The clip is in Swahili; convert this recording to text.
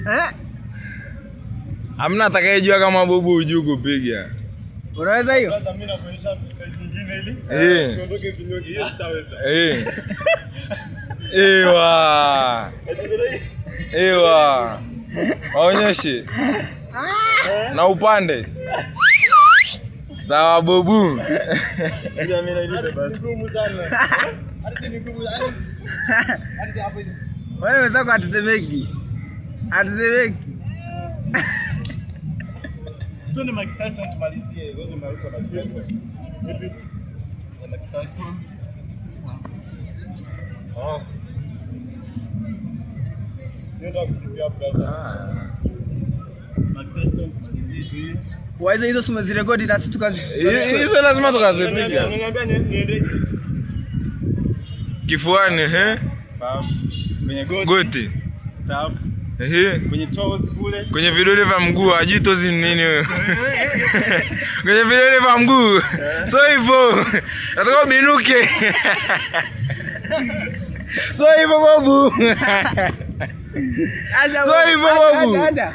Eh? Hamna atakayejua kama bubu hujui kupiga. Unaweza hiyo? Mimi nakuonyesha side nyingine ili usiondoke kinyonge, hiyo sitaweza. Ewa. Ewa. Waonyeshe. Na upande. Sawa bubu. Ngumu sana. Hadi ni ngumu. Hadi hapo hivi. Wewe wenzako hatusemeki. Hatusemeki. Twende Mike Tyson tumalizie. Zote maarufu na Mike Tyson. Mike Tyson. Ah. Nenda kukimbia brother. Mike Tyson tumalizie tu hiyo. Waweza hizo tumezirekodi na sisi tukazi. Hizo lazima tukazipiga. Unaniambia niendeje? Kifuani, eh? Kwenye goti. Goti. Tap. Ehe. Kwenye toes kule. Kwenye vidole vya mguu, hajui toes ni nini wewe. Kwenye vidole vya mguu. So hivyo. Nataka ubinuke. So hivyo babu. Acha So hivyo babu. Acha.